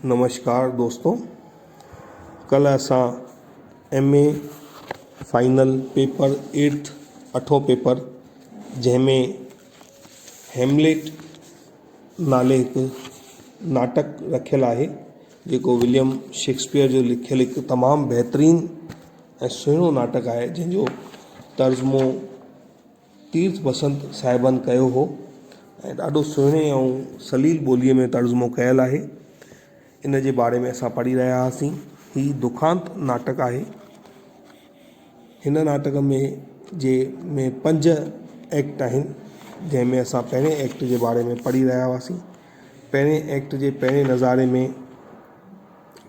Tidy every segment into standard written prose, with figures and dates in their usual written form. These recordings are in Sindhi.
نمشڪار دوستو ڪلهه اسان M A final paper eighth اٺون پيپر جنهن ۾ هيمليٽ نالي هڪ ناٽڪ رکيل آهي جيڪو وليم شيڪسپيئر جو لکيل هڪ تمام بهترين ۽ سهڻو ناٽڪ آهي جنهن جو ترجمو تيرٿ بسنت صاحبن ڪيو هو ۽ ڏاڍو سهڻي ۽ سليل ٻوليء ۾ ترجمو ڪيل آهي. ان جي باري ۾ اسان پڙهي رهيا هئاسين. هي دکانت ناٽڪ آهي. هن ناٽڪ ۾ جي ۾ پنج ايڪٽ آهن جنهن ۾ اسان پهرين ايڪٽ جي باري ۾ پڙهي رهيا هئاسين. پهرين ايڪٽ جي پهرين نظاري ۾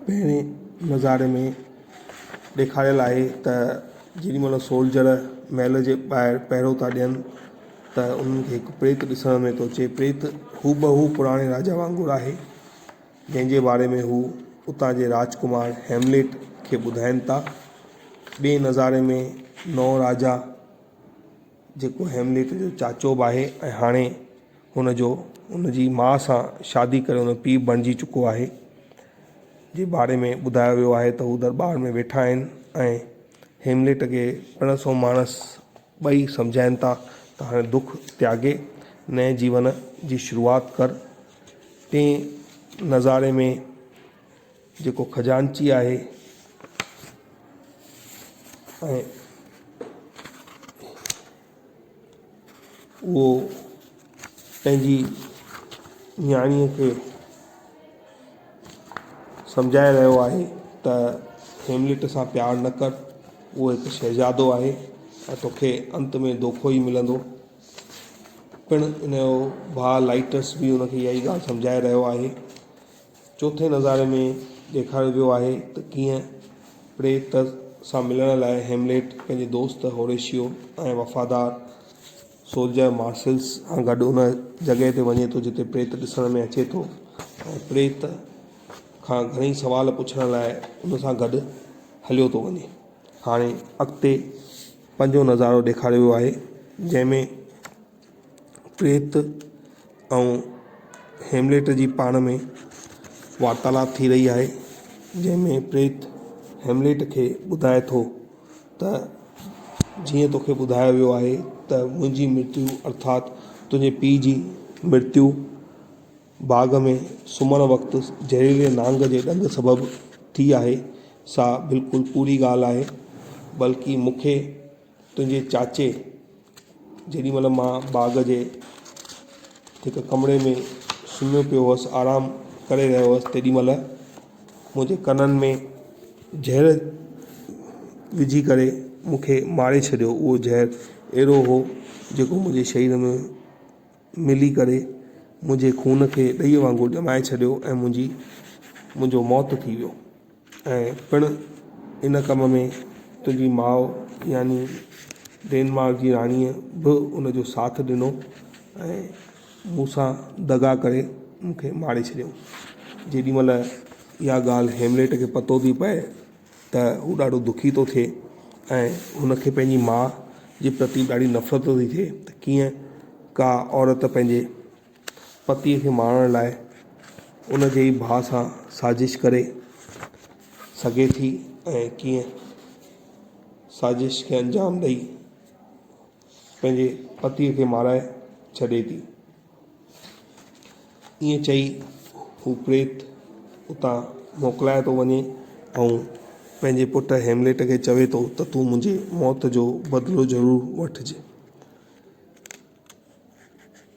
پهرين نظاري ۾ ڏيکاريل آهي ته جيڏي مهل سولجر محل جي ٻاهر پهرو ٿا ڏين ته انهن کي هڪ پريت ڏسڻ ۾ ٿو اچي پريت هوبهو پراڻي راجا وانگر آهي جنهن جي باري ۾ هو اتان جي راجڪمار هيمليٽ کي ٻڌائين ٿا ٻئي نظاري ۾ نئون راجا جيڪو هيمليٽ جو چاچو به آهي ۽ هاڻي هن جو هن جي ماء سان شادي ڪري هن جو پيء بڻجي چڪو آهي جي باري ۾ ٻڌايو ويو آهي ته هو درٻار ۾ ويٺا آهن ۽ هيمليٽ کي پڻس ۽ ماڻس ٻئي سمجهائين ٿا ته هاڻي دک تياڳي نئين جيون جي شروعات ڪر ٽئين نظاري ۾ جيڪو خزانچي آهي ۽ اهو پنهنجي نياڻيء کي سمجهائي رهيو آهي ته هيمليٽ سان پيار نه ڪر اهو هڪ شهزادو آهي ۽ توکي انت ۾ دوکو ئي ملندو پڻ ان جو ڀاء لائٽس به ان کي اها ئي ڳالهه سمجهائي رهيو آهي چوٿين نظاري ۾ ڏيکاريو ويو آهي ته ڪيئن پريت سان ملڻ لاء هيمليٽ پنهنجي دوست هوريشيو ۽ وفادار سولجر مارسيلس سان گڏ ان جڳهه تي وڃي ٿو جتي پريت ڏسڻ ۾ اچي ٿو ۽ پريت کان گهڻئي سوال پڇڻ لاء ان سان گڏ هليو ٿو وڃي. هاڻي اڳتي پنجون نظارو ڏيکاريو ويو آهي جنهن ۾ پريت ۽ هيمليٽ جي پاڻ ۾ وارتالاپ ٿي رهي آهي جنهن ۾ پريت هيمليٽ کي ٻڌائي ٿو ته جيئن توکي ٻڌايو ويو آهي ته منهنجي مرتيو ارٿات تنهنجي پيءُ جي مرتيو باغ ۾ سمهڻ وقت زهريلي نانگ جي ڏنگ سبب ٿي آهي سا بلڪل پوري ڳالهه آهي بلڪه مون کي تنهنجي چاچي جيڏي مهل مان باغ جي هڪ ڪمري ۾ سمهيو پيو هئس آرام ڪري رهيو هئس تيڏي مهل منهنجي ڪنن ۾ زهر وجهي ڪري مون کي ماري ڇڏيو اهو زهر اهڙو هو جيڪو منهنجي شرير ۾ ملي ڪري منهنجي خون کي ڏهي وانگر ڄمائي ڇڏيو ۽ منهنجي منهنجو موت ٿي ويو ۽ پڻ ان ڪم ۾ تنهنجي ماء يعني ڊينمارڪ جي راڻيء به ان جو ساٿ ڏنو ۽ مون سان دغا ڪري مون کي ماري ڇڏيائون. جيڏي مهل اها ڳالهه هيمليٽ کي پتو ٿي پئي ته هو ڏاڍو دکي ٿو ٿئي ۽ هن کي پنهنجي ماء جي پرتي ڏاڍي نفرت ٿي ٿئي ته ڪيئن ڪا عورت پنهنجي پتيء کي مارڻ لاء ان جي ئي ڀاء سان سازش ڪري سگهي ٿي ۽ ڪيئن سازش کي انجام ڏئي پنهنجي پتيء کي مارائي ڇڏي ٿي. ائين چئي هو پريت اتان موڪلائي ٿو وڃي ۽ پنهنجي پٽ هيمليٽ کي چوي ٿو ته تون منهنجي موت جو بدلو ضرور وٺج.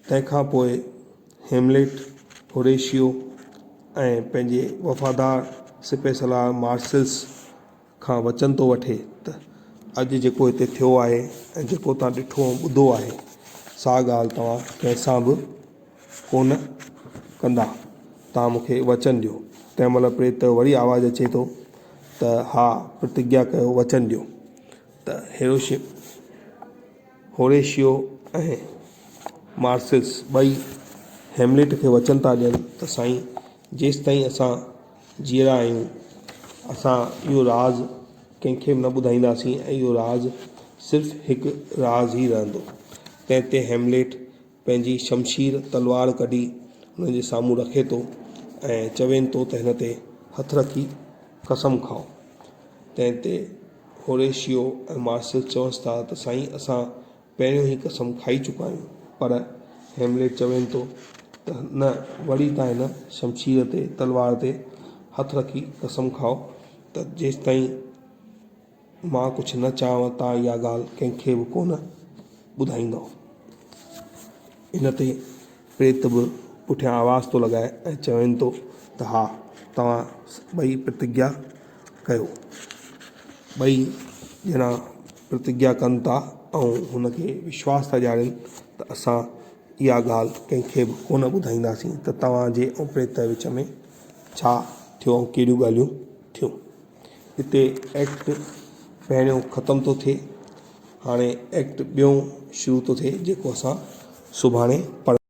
تنهن کان پوء هيمليٽ هوريشيو ۽ پنهنجي وفادار سپهه سالار مارسيلس کان وچن ٿو وٺي ته اڄ جيڪو هتي ٿيو آهي ۽ جيڪو توهان ڏٺو ۽ ٻڌو آهي سا ڳالهه توهان ڪنهن سان به ڪونه ڪندا توهان مون کي وچن ڏيو تنهن مهل پريت جو وري آواز اچي ٿو ته ها پرتگيا ڪيو وچن ڏيو ته هيروشي هوريشيو ۽ مارسيلس ٻئي هيمليٽ کي وچن ٿا ڏين ته سائين جيستائين اسان جيئرا آهيون اسان اهو راز ڪنهن کي به نه ٻڌائينداسين ۽ اهو راز صرف هڪ راز ئي رهندو. تنهن تي هيمليٽ پنهنجي شمشير، تلوار، ڪڍي هنن جي سامهون رکي ٿو ۽ چوين ٿو ته هن تي هٿ رکي قسم کائو. تنهن تي هوريشيو ۽ مارسيلس چونس ٿا ته سائين اسان پهريون ئي قسم کائي چڪا آهيون پر هيمليٽ چوين ٿو ته نه وري تان هن شمشير تي، تلوار تي، هٿ رکي قسم کائو ته جيستائين مان ڪجهه نه چاهيان تان اها ڳالهه ڪنهن کي به ڪونه ٻڌائيندؤ. ان تي پريت به پٺيان آواز ٿو لڳائي ۽ چوين ٿو ته ها توهان ٻئي پرتگيا ڪيو. ٻئي ڄڻا پرتگيا ڪن ٿا ۽ هن کي وشواس ٿا ڏيارين ته اسان اها ڳالهه ڪنهن کي به ڪونه ٻڌائينداسين ته توهان جي ۽ پريت جي وچ ۾ ڇا ٿيو ۽ ڪهڙيون ڳالهيون ٿيون. هتي ايڪٽ پهريون ختم ٿو ٿئي. هاڻي ايڪٽ ٻيون شروع ٿو ٿئي جيڪو اسان سڀاڻي پڙهنداسين.